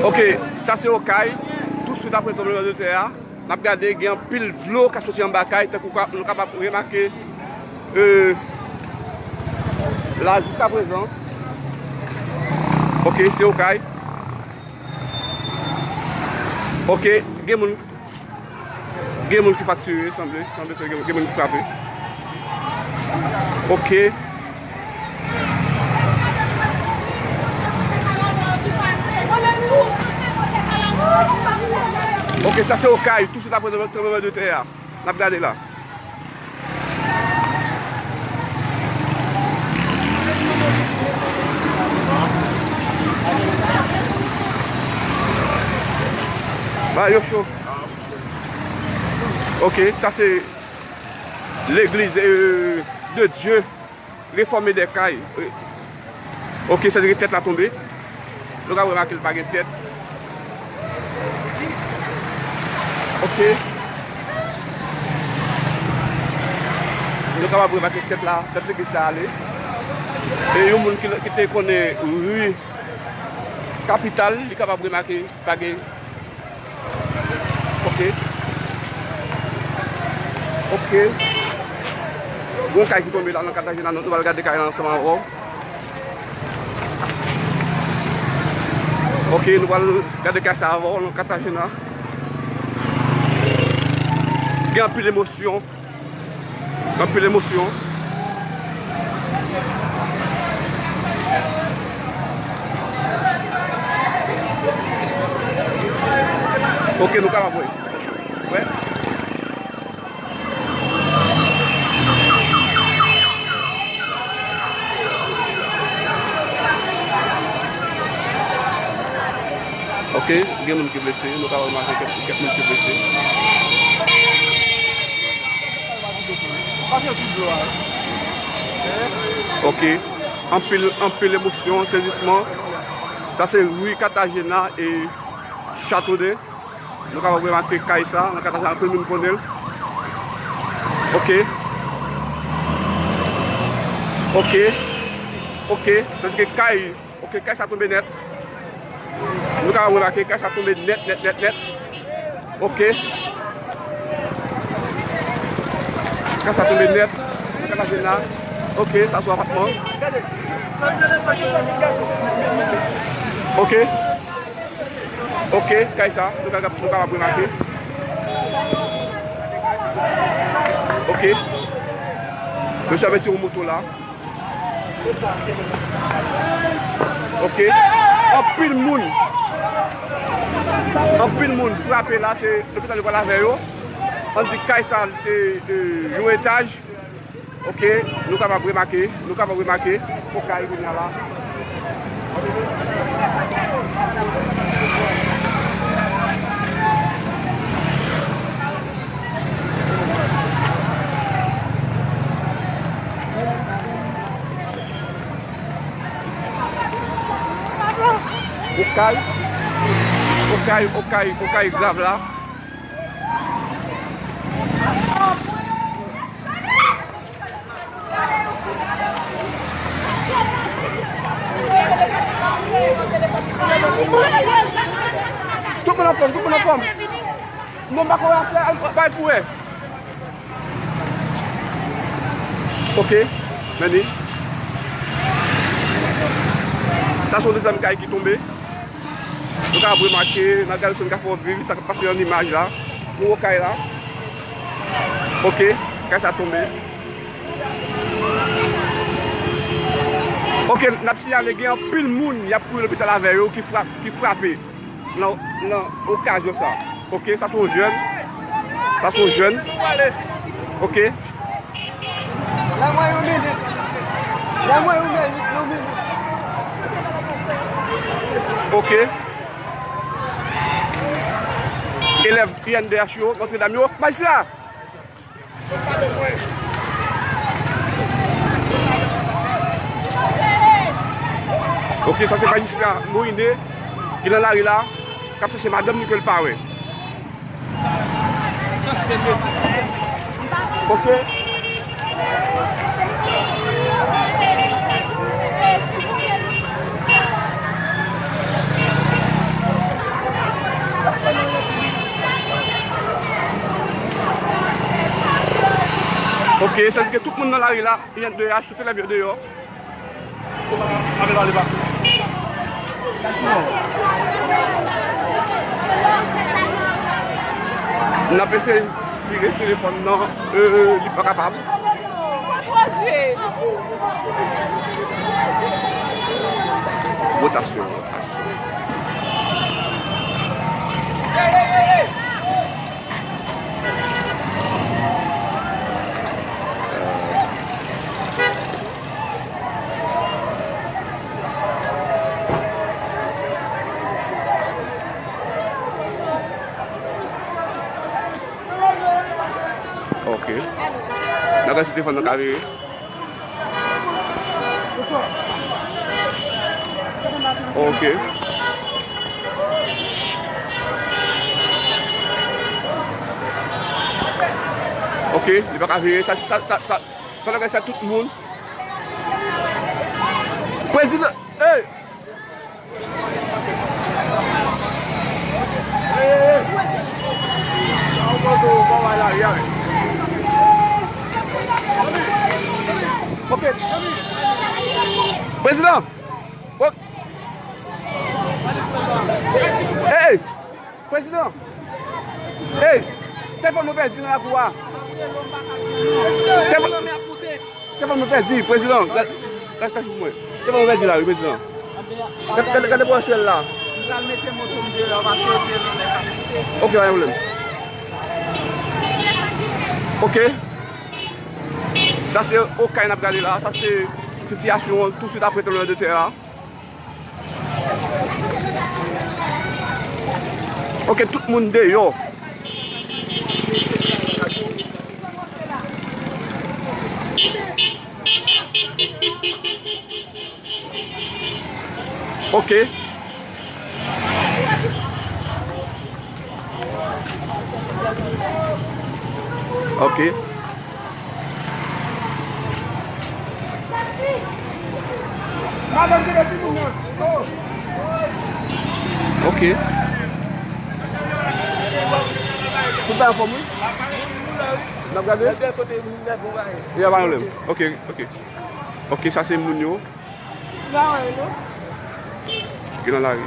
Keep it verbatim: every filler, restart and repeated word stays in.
Ok, sa se Okay. Tou swit apre tranbleman de tè a, n ap gade gen anpil dlo k ap soti anba kay, tankou ka- nou kapab remake, euh, la jiskaprezan. Ok, se Okay. Ok, gen moun Gen moun ki fraktire, sanble, sanble se gen, gen moun ki frape. Ok. Ok, sa se Okay, tou swit apre tranbleman de tè a. N ap gade la. Ba yo cho. Ok, sa se legliz, euh, de Dieu réformé des Cayes. Euh, ok, sa vle di tèt la tonbe. Nou ka remake l pa gen tèt. Ok. Nou kapab remake tèt la, tèt legliz sa ale. E yon moun ki, ki te konnen ri Kapital, li kapab remake pa gen Ok. Ok. Gon kay ki tonbe la nan Katagena, nou pral gade kay la ansanm avè w. Ok, nou pral gade kay sa avè w nan Katagena. Gen anpil emosyon. Anpil emosyon. Ok, nou kapab wè. Wè. Ok, gen moun ki blese, nou ka remake kèk, kèk moun ki blese. Ok, anpil, anpil emosyon, sezisman. Sa se ri Katagena e Chateau d'Eau. Nou kapab remake kay sa, nan Katagena anpil moun konnen l. Ok. Ok. Ok. Sa vle di ke kay Ok, kay sa tonbe nèt. Nou ka remake, kay sa tonbe nèt, nèt, nèt, nèt. Ok. Kay sa tonbe nèt. Nan Katagena. Ok, sa sou apatman. Ok. Ok, kay sa, nou ka, nou kapab remake. Ok. Mesye ap retire yon moto la. Ok. Anpil moun. Anpil moun frape la, se lopital yo pral avè yo. Ann di kay sa te, e, yon etaj. Ok, nou kapab remake, nou kapab remake. Fo kay kounye a la. Okay, okay, okay, okay grav la. Tout moun anfòm, tout moun anfòm. Non, m pa kwè afè, al, bay pou wè. Ok, men li. Sa se yon dezyèm kay ki tonbe. Nou ka remake, nan gade sou n ka fè w viv sa k ap pase an imaj la. Pou okay la. Ok, kay sa tonbe. Ok, n ap siyale gen anpil moun y ap kouri lopital avè yo ki frap, ki frape nan, nan okazyon sa. Ok, sa se yon jèn. Sa se yon jèn. Ok. Lè mwen yon minit. Lè mwen yon minit, yon minit. Ok. Elèv I N D H yo, Notre Dame yo, majistra! Ok, sa se majistra Moine ki nan lari la, k ap chèche madanm li ke l pa wè. Ok. E sa vle di ke tout moun nan lari la, I N D H, tout elèv yo deyò. N ap eseye vire telefòn nan, euh, li pa kapab. Wotasyon, wotasyon. Ok. N ap gade si telefòn nan ka vire. Ok. Ok, li pa ka vire. Sa, sa, sa, sa, sa, sa, sa tout moun. Prezidan, ey! Ok. Prezidan! Ey! Prezidan! Ey! Telefòn mwen pèdi nan lakou a! Telefòn, telefòn mwen pèdi, prezidan! Kache, kache pou mwen. Telefòn mwen pèdi la, wi, prezidan. Gade, gade, gade pou syèl la. Ok, pa gen pwoblèm. Ok. Sa se Okay n ap gade la. Sa se sitiyasyon an touswit apre tranblemanntè a. Ok, tout moun deyò. Ok. Ok. Ok. Tout bagay anfòm, wi. N ap gade. Ya, pa pwoblèm. Ok, ok. Ok, sa se moun yo. Ki nan lari.